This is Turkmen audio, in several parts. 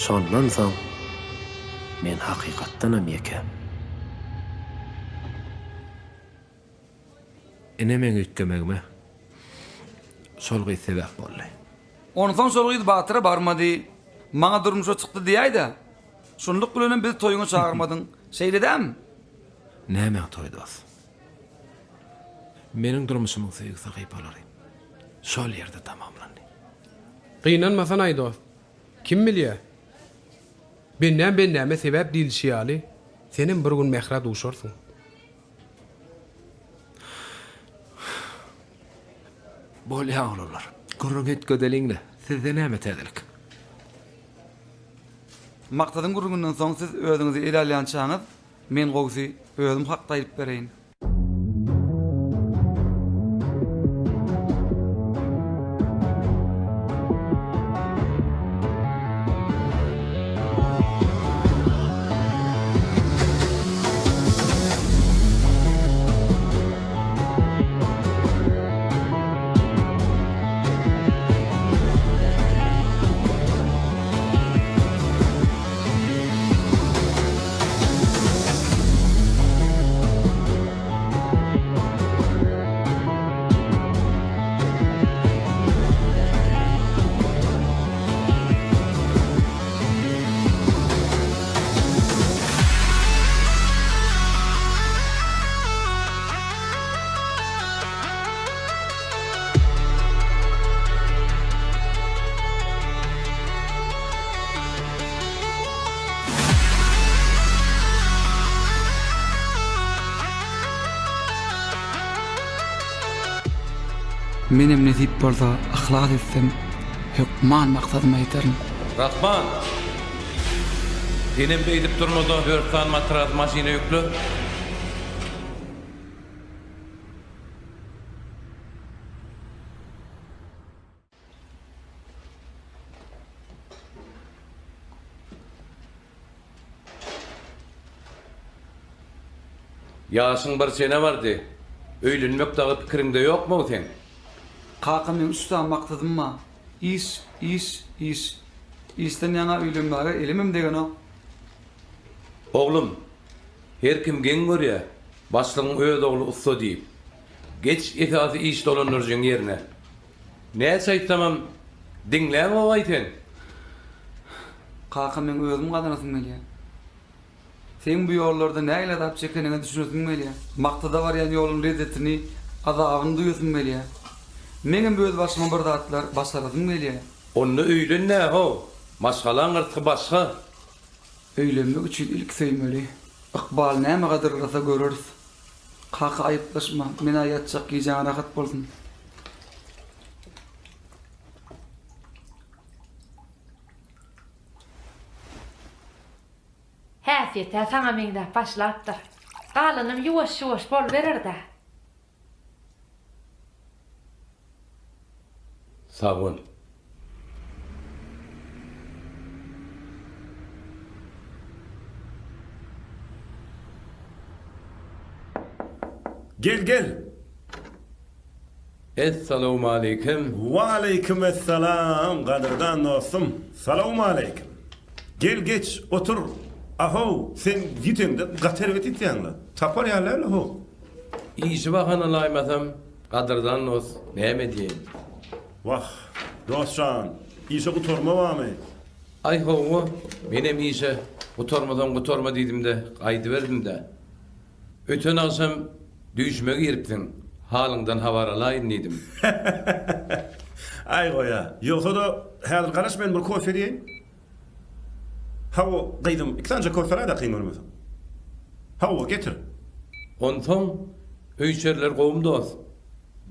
Şondan soň men hakykatdanam ýeke. Ine meň üýtgemegime şol gyz sebäp boldy. Onsoň şol gyz Batyra barmady. Maňa durmuşa çykdy diýäý-dä. Şunluk bilenem bizi toýuňa çagyrmadyň. Şeýle dämi? Nämäň toýy dos? Meniň durmuşymyň söýgi sahypalary şol ýerde tamamlandy. Gynanmasanaý dost. Kim bilýä? Bendäm bendäme sebäp diýlişi ýaly, senem bir gün Mährä duşarsyň. Bolýa oglanlar, gürrüň üýtgedeliň-le, sizde näme täzelik? Maksadyň gürrüňinden soň siz özüňizi ele alýançaňyz, men gowusy özüm hakda aýdyp bereýin. Menem nesip bolsa yhlas etsem hökman maksadyma ýeterin. Rahman! Senem beýdip durmada dört sany matras maşyna ýükle. Ýaşyň bir çene bardy. Öýlenmek dagy pikiriňde ýokmy seň? Kaka meň üç sany maksadym bar. Iş, iş, iş. Işden ýaňa öýlenmäge elimem degenok. Oglum, her kim geň görýä, başlygyň öz ogly ussa diýip. Geç esasy iş dolandyryjyň ýerine. Näçe aýtsamam diňläňogaý sen. Kaka meň özüm gazanasym gelýär. Seň bu ýollarda nähili azap çekeniňe düşünesim gelýär. Maksada barýan ýoluň lezzetini, azabyny duýasym gelýär. Meňem öz başyma bir zatlar başarasym gelýär. Onda öýlen-dä-how, maşgalaň rysgy başga. Öýlenmek üçin ilki söýmeli. Ykbal näme gadyrlasa göreris. Kaka aýyplaşma, men-ä ýatjak gijäň rahat bolsun. Häsiýet-ä saňa meňzäp başlapdyr. Galanam ýuwaş-ýuwaş boluberer-dä. Sag bol. Gel gel. Essalawmaleýkim. Waleýkim essalam gadyrdan dostum. Salawmaleýkim. Gel geç otur. Ahow sen ýiteňde gaty erbet ýitýäňla. Tapar ýaly däl how. Işi bahanalaýmasam, gadyrdan dost, näme edýin? Wah, dost jan, işe gutarma barmy? Aý, hawa, menem işe gutarmasaň gutarma diýdim-de, gaýdyberdim-dä. Öten agşam düýşüme giripsiň, halyňdan habar alaýyn diýdim. Aý, goý-a. Ýogsa-da, häzir garaş, men bir kofe diýeýin. Hawa, gyzym, iki sanyja kofe aý-da kyn görmeseň. Hawa, getir. Onsoň, öý-içeriler gowumy dost?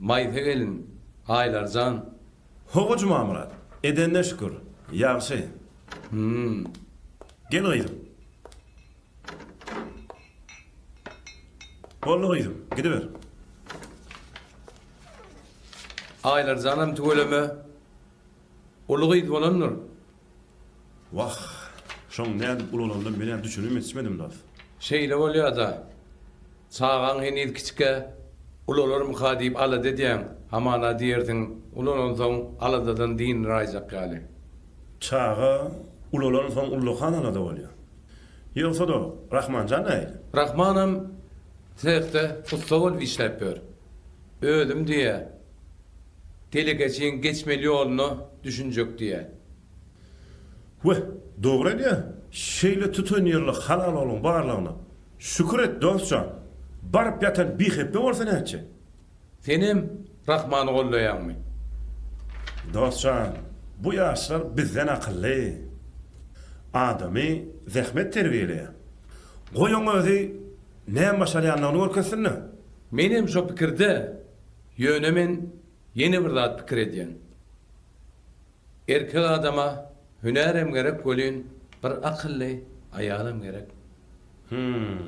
Maýsa gelin, Aýlar jan. Hawa, Jumamyrat, edenine şükür, ýagşy. Hüm. Gel, gyzym. Boldy, gyzym, gidiber. Aýlar janam tüweleme, uly gyz bolandyr. Wah, şoň nädip ulalanyna menem düşünibem ýetişmedim dos. Şeýle bolýa-da. Çagaň heniz kiçikä, ulalarmyka diýip alada edýäň, hamana diýersiň, ulalansoň aladadan dynyraýjak ýaly. Çaga. Ulalansoň ullakan alada bolýar. Ýogsa-da, Rahmanjan nähili? Rahmanam sehde ussa bolup işläp ýör. Özüm diýýä, telekeçiň geçmeli ýoluna düşünjek diýýä. Weh, dogry edýäň. Şeýle tutanýerli halal ogluň barlygyna şükür et, dost jan. Baryp ýatan bihepbe bolsa nätjek? Senem Rahmany gollaýaňmy? Dost jan, bu ýaşlar bizden akylly. Adamy zähmet terbiýeleýär. Goý oň özi näme başarýanlygyny görkezsin-de. Menem şo pikirde, ýöne men ýene bir zat pikir edýän. Erkek adama hünärem gerek welin bir akylly aýalam gerek. Hum.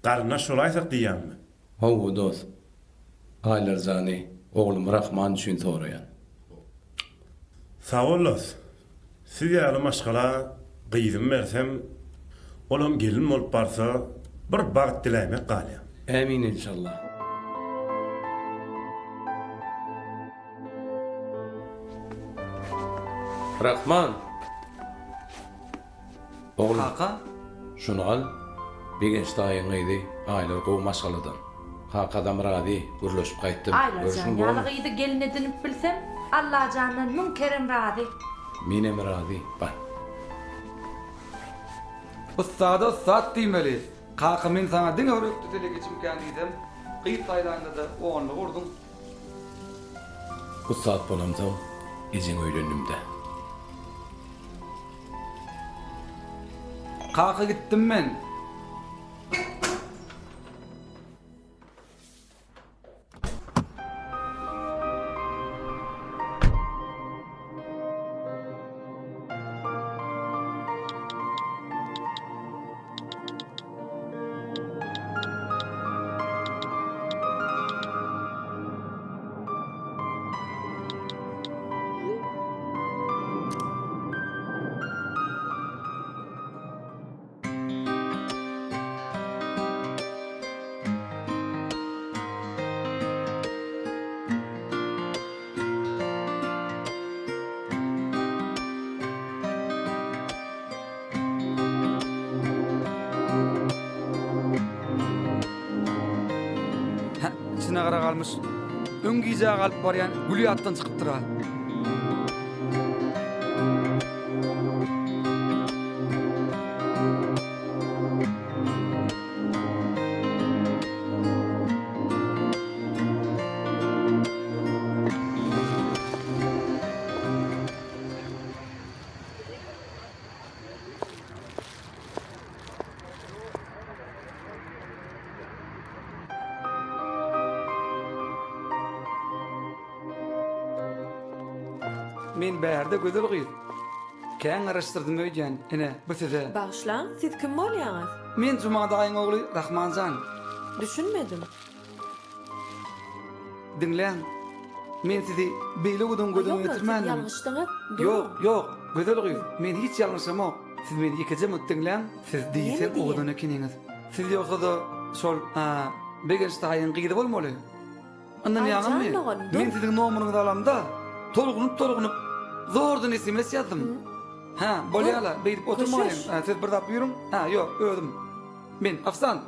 Garyndaş bolaýsak diýýäňmi? Hawa dost. Aýlarjany oglum Rahman üçin soraýan. Sag bol dost. Siz ýaly maşgala gyzymy bersem, olam gelin bolup barsa, bir bagt diläýmek galýar. Ämin enşalla. Rahman! Oglum, Kaka. Şuny al, Begenç daýyň gyzy Aýlar gowy maşgaladan. Kakadam razy, gürleşip gaýtdym. Aýlarjan Görşüň ýaly bormy? gyzy gelin edinip bilsem, Allajandan müň kerem razy. Menem razy, bar. Ussada ussat diýmeli. Kaka men saňa diňe bir ökde telekeçimikän diýsem, gyz saýlanda-da onlugy urduň. Ussat bolamsoň, ejeňe öýlendim-dä. Kaka gitdim men. Hä, içine gara galmyş. Öň gijä galyp barýan gül ýatdan çykypdyr-a. Men bärde gözel gyz. Kän garaşdyrdym öýdýän. Ine, bu size. Bagyşlaň, siz kim bolýaňyz? Men Juma daýyň ogly Rahmanjan. Düşünmedim. Diňläň. Men sizi beýle uduň göz öňüne Ýok, siz getirmändim. ýalňyşdyňyz. Ýok, ýok, gözel gyz, men hiç ýalňyşamok. Siz meni ýekeje minut diňläň. Siz diýseň owadan ekeniňiz. Siz ýogsa-da şol, a, Begenç daýyň gyzy bolmaly. Ynanýaňyzmy? Men siziň nomeryňyzy alamda, tolgunyp-tolgunyp, zordan sms ýazdym. Hä, bolýa-la, beýdip oturmalyň. Siz bir zat buýruň. Hä, ýok, özüm. Men, ofisant.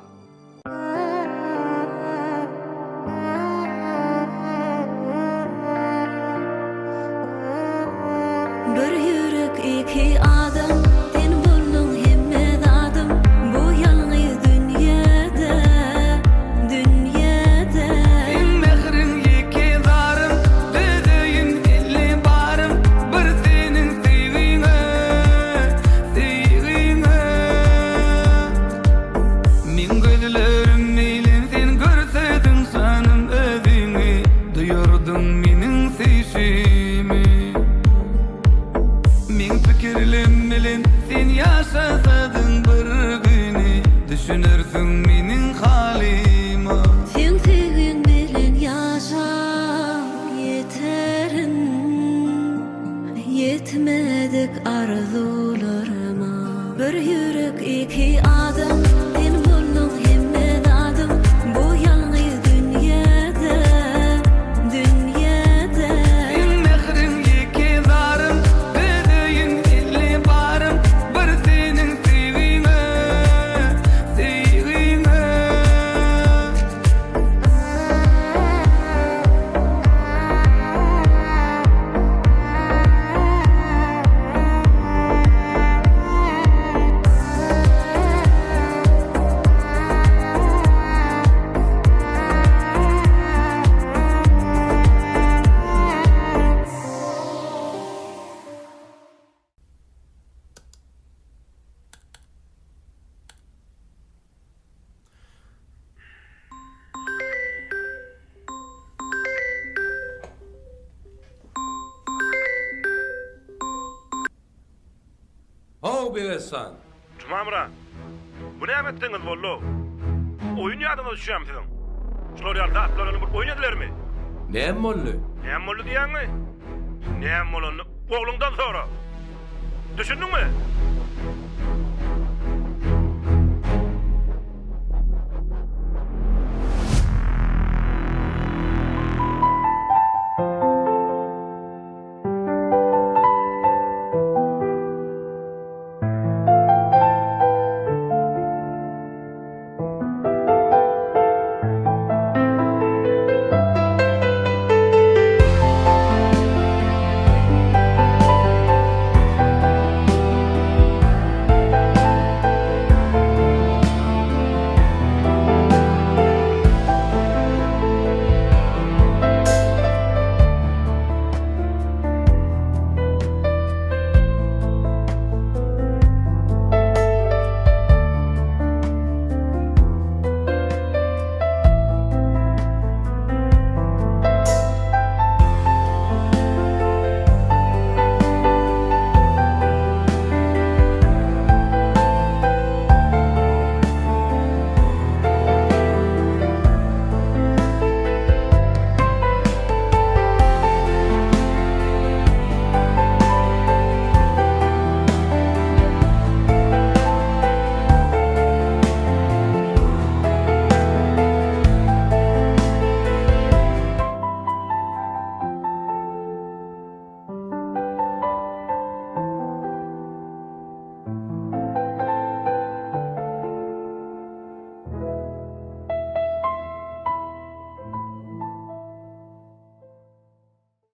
Bir ýürek iki adam Sen bolduň hemme zadym Bu ýalňyz dünýäde Dünýäde. Seň mähriň ýeke zarym Dözeýin elli barym Bir seniň söýgiňe Söýgiňe. Meň gözlerim bilen sen görsediň janym özüňi Duýardyň meniň söýşümi Meň pikirlem bilen sen ýaşasadyň bir güni Düşünersiň meniň halyma. Seň söýgiň bilen ýaşap ýeterin. Ýetmedik arzuwlaryma. Bir ýürek iki adam Sen bolduň hemme zadym Bu ýalňyz dünýäde Dünýäde. Seň mähriň ýeke zarym. How, Begestan! Jumamyrat, bu näme etdigiňiz boldy-ow? Oýun ýadyňyza düşýärmi siziň? Şular ýaly zatlar bilen bir oýun edilermi? Näme boldy? Näme boldy diýýäňmi? Näme bolanyny ogluňdan sora. Düşündiňmi?